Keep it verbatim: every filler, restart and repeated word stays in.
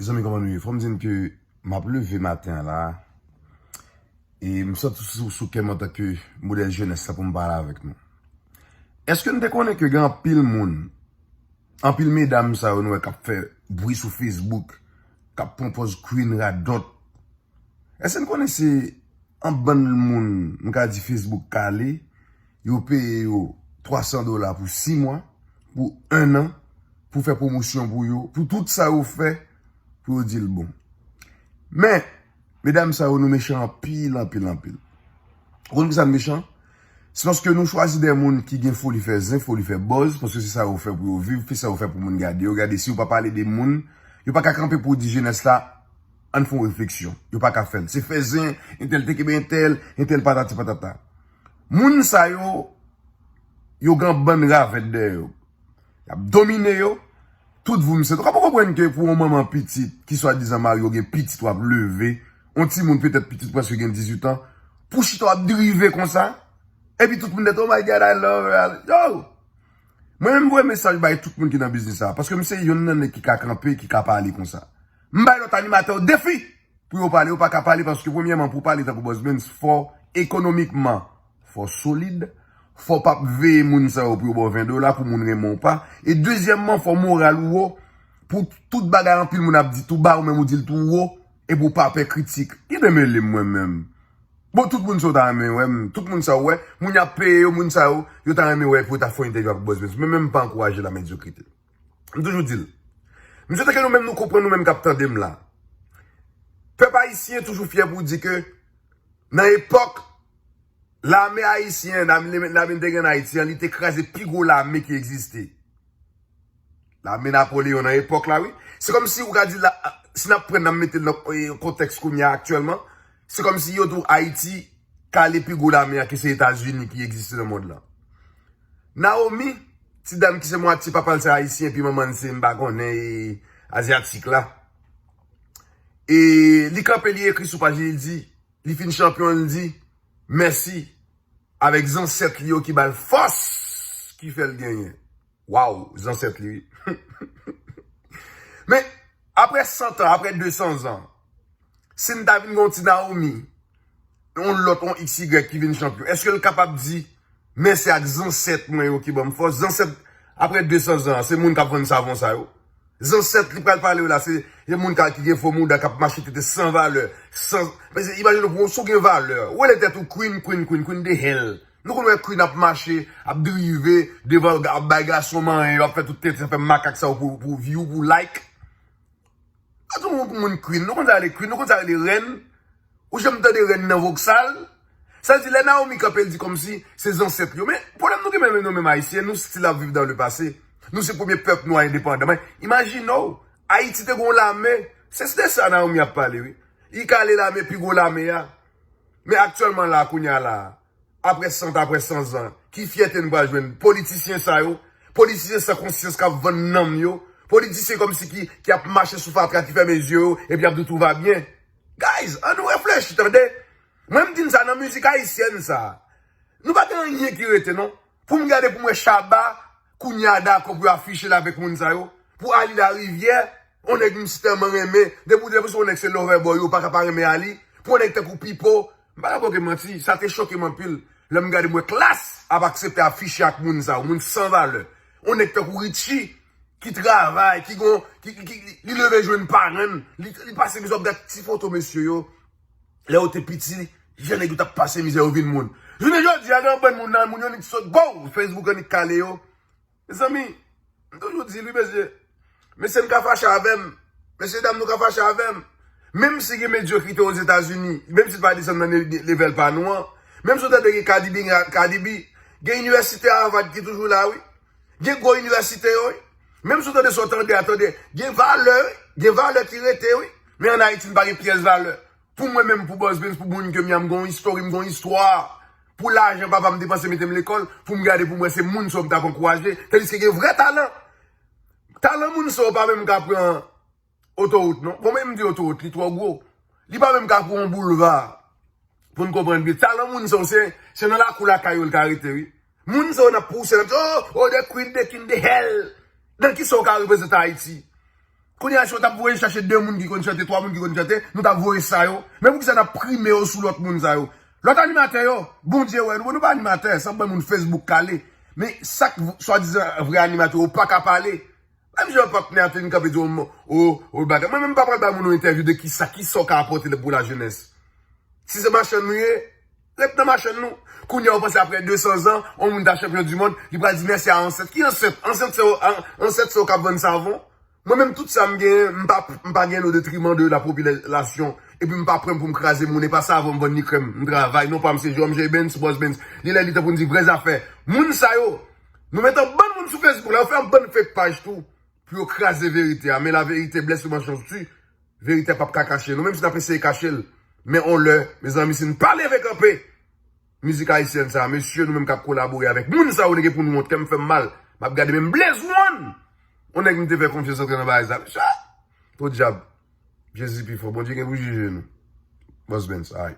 Mezanmi, kòman nou ye? Fò m di n ke m ap leve maten an la, e m santi sou, sou kè m antanke modèl jenès la pou m pale avèk nou. Èske n te konnen ke gen anpil moun, anpil medam sa yo nou wè k ap fè bri sou Facebook, k ap pran pòz queen radòt? Èske n konnen se yon bann moun, m ka di Facebook kale, yo peye yo twa san dola pou sis mwa, pou en an, pou fè pwomosyon pou yo, pou tout sa yo fè, pou yo di l bon. Men, medam sa yo, nou mechan anpil, anpil, anpil. Ou konn kisa n mechan? Se paske nou chwazi de moun ki gen foli fè zen, foli fè buzz, paske se sa yo fè pou yo viv, se sa yo fè pou moun gade yo. Gade, si yo pa pale de moun, yo pa ka kanpe pou di jenès la, ann fè yon refleksyon. Yo pa ka fè l. Se fè zen, entèl te kenbe entèl, entèl patati patata. Moun sa yo, yo gen bann ravèt dèyè yo. Y ap domine yo. Tout voum se. Ou ka pa konprann ke pou yon manman pitit, ki swadizan mari w gen pitit w ap leve, yon timoun petèt pitit prèske gen dizuit an, pou chita w ap drive konsa, epi tout moun nèt, "Oh my God, I love her." Yo! Mwen menm voye mesaj bay tout moun ki nan biznis sa, paske m se yonn nan nèg ki ka kanpe, ki ka pale konsa. M bay lòt animatè yo defi pou yo pale, yo pa ka pale paske premyèman pou pale tankou Boss Benz fò ekonomikman, fò solid, fò p ap veye moun sa yo pou yo ba w ven dola pou moun renmen w pa, e dezyèmman fò moral ou wo pou tout bagay anpil moun ap di tou ba ou menm ou di l tou wo, epi w pa pè kritik. Ki demele m mwen menm? Bon, tout moun sa yo ta renmen wè m, tout moun sa yo wè, moun y ap peye yo, moun sa yo, yo ta renmen wè pou yo ta fè yon entèvyou ak Boss Benz, men menm m pa ankouraje lamedyokrite. M toujou di l. M swete ke nou menm nou konprann nou menm k ap tande m la. Pèp ayisyen toujou fyè pou di ke nan epòk lame ayisyen, lame, lame te gen an Ayiti an, li te kraze pi gwo lame ki egziste. Lame Napoleyon nan epòk la, wi. Se kòmsi ou ka di la, si n ap pran n ap mete l nan e, kontèks kounye a aktyèlman, se kòmsi yo di w Ayiti kale pi gwo lame a ke se Etazini ki egziste nan mond lan. Naomi, ti dam ki se mwatye papa l se ayisyen epi manman l se m pa konnen e azyatik la. E li kanpe, li ekri sou paj li, li di, li fin chanpyon, li di, mèsi avèk zansèt li yo ki ba l fòs ki fè l genyen. Waw, zansèt li, wi. Men, apre san tan, apre de san zan, si n ta vin gen yon ti Naomi, yon lòt, yon X Y ki vin chanpyon, èske l kapab di, mèsi ak zansèt mwen yo ki ban m fòs? Zansèt, apre de san zan, se moun k ap vann savon sa yo. Zansèt li pral pale yo la, se, se moun ka, ki gen fo mouda, k ap mache tete san valè. San, men se, imajine w, si w gen valè, ou rele tèt ou queen, queen, queen, queen de hell. Nou konn wè queen ap mache, ap drive, devan, ap bay gason manyen, yo ap fè tout tenten, fè makak sa yo pou, pou view, pou like. Sa tou moun, moun queen, nou konn sa rele queen, nou konn sa rele rèn. Ou janm tande rèn nan Voksal? Sa di lè Naomi kanpe, l di kòmsi se zansèt li yo. Men pwoblèm nou gen menm, nou menm ayisyen, nou still ap viv dans le passé. Nou se premye pèp nwa endepandan. Men imajine w, Ayiti te gen yon lame, se de sa Naomi ap pale, wi. Li kale lame, pi gwo lame a. Men aktyèlman la, kounye a la, apre san, apre san zan, ki fyète n pral jwenn politisyen sa yo? Politisyen san konsyans k ap vann nanm yo? Politisyen kòmsi ki, ki ap mache sou fatra, ki fèmen zye yo, epi ap di tout va byen? Guys, ann nou reflechi, tande. Mwen m di n sa nan mizik ayisyèn sa. Nou pa gen anyen ki rete, non. Pou m gade pou m wè Shabba, kounye a dakò pou yo afiche l avèk moun sa yo. Pou Ali Larivière, yon nèg m si tèlman renmen, depi, depi se yon nèg se lover boy, ou pa ka pa renmen Ali. Pou yon nèg tankou Pipo, m pa ka poke manti, sa te choke m anpil. Lè m gade m wè Klass ap aksepte afiche ak moun sa yo, moun san valè. Yon nèg tankou Richie, ki travay, ki gon, ki, ki, ki, li leve jwenn paran l, li, li pase mizè, w ap gad ti foto mesye yo. Lè yo te piti, jan nèg yo t ap pase mizè, yo vin moun. Jounen jodi a, gen yon bann moun nan, moun yo nik sot, bow, Facebook annik kale yo. Mezanmi, m toujou di l, wi, mesye. Mesye, n ka fache avè m. Mesye dam, nou ka fache avè m. Menm si gen medyokrite Ozetazini, menm si l pa desann nan le-, level pa nou an, menm si w tande gen Cardi B, Cardi B, gen inivèsite Harvard ki toujou la, wi. Gen gwo inivèsite yo, wi. Menm si w tande sa w tande a, tande, gen valè, wi. Gen valè ki rete, wi. Men ann Ayiti, n pa gen pyès valè. Pou mwen menm, pou Boss Benz, pou moun ke m ye a, m gon istori, m gon istwa. Pou lajan papa m depanse mete m lekòl, pou m gade pou m wè se moun sa yo m t ap ankouraje, tandiske gen vrè talan. Talan moun sa yo pa menm ka pran otowout, non. Bon, men m di otowout, li twò gwo. Li pa menm ka pran yon boulva pou n konprann byen. Talan moun sa yo, se, se nan lakou lakay yo l ka rete, wi. Moun sa yo n ap pouse, n ap di, oh, oh, the queen, the king, the hell. Nan kisa w ka reprezante Ayiti? Kounye a, si yo t ap voye chache de moun ki konn chante, twa moun ki konn chante, nou t ap voye sa yo. Men poukisa n ap prime yo sou lòt moun sa yo? Lòt animatè yo, Bondye wè nou, bon, nou pa animatè, sa ban moun Facebook kale. Men sa k swadizan vrè animatè yo pa ka pale. Menm jan patnè a te vin kanpe di w, o, o, bagay. Mwen menm m pa pral bay moun yon entèvyou de kisa, kisa w ka apòte pou lajenès. Si se machann nou ye, ret nan machann nou. Kounye a, ou panse apre de san zan, yon moun ta chanpyon di mond, li pral di mèsi a ansèt. Ki ansèt? Ansèt se yo, an- ansèt se yo k ap vann savon. Mwen menm, tout sa m genyen, m pa, m pa genyen o detriman de la popilasyon. Epi m pa pran pou m kraze moun, e pa savon m vann ni krèm. M travay, non pa m se J M J Benz, Boss Benz. Li lè li tan pou n di vrè zafè. Moun sa yo, nou met yon bann moun sou Facebook la, yo fè yon bann fake paj tou. Pou yo kraze verite a. Men la verite blesse ou manchon tu, verite a p ap ka kache. Nou menm si n ap eseye kache l. Men on lè, mezanmi, si n pa leve kanpe, mizik ayisyèn sa, mesye, nou menm k ap kolabore avèk moun sa yo, nou gen pou nou wont. Kè m fè m mal. M ap gade menm Blaze One. On nèg m te fè konfyans antre nan bagay sa. Mesye, ah! Podyab. Jezi pi fò. Bondye gen pou jije nou. Boss Benz, ay.